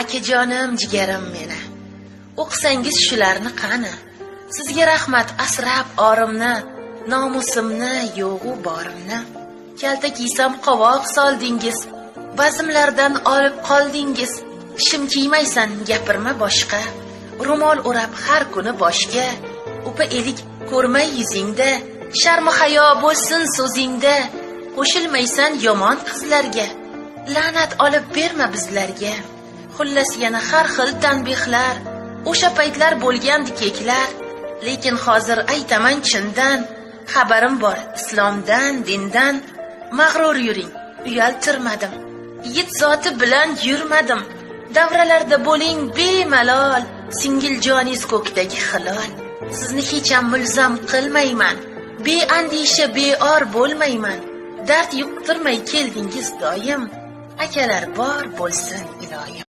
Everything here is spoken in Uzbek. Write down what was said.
Akajonim, jigarim meni. O'qisangiz shularni qani? Sizga rahmat, asrab orimni, nomusimni, yo'g'u borimni. Kalta kiysam qovoq soldingiz, bazmlardan olib qoldingiz. Shim kiymaysan, gapirma boshqa. Ro'mol o'rab har kuni boshga. Upa elik ko'rmay yuzingda, sharmu hayo bo'lsin so'zingda. Qo'shilmaysan yomon qizlarga. La'nat olib berma bizlarga. Xullas yana har xil tanbehlar, o'sha paytlar bo'lgandi keklar, lekin hozir aytaman chindan, xabarim bor islomdan, dindan. Mag'rur yuring, uyaltirmadim. Yigit zoti bilan yurmadim. Davralarda bo'ling bemalol, singiljoningiz ko'kdagi hilol. Sizni hech ham mulzam qilmayman. Beandisha, beor bo'lmayman. Dard yuqtirmay keldingiz doim. Akalar bor bo'lsin iloyim.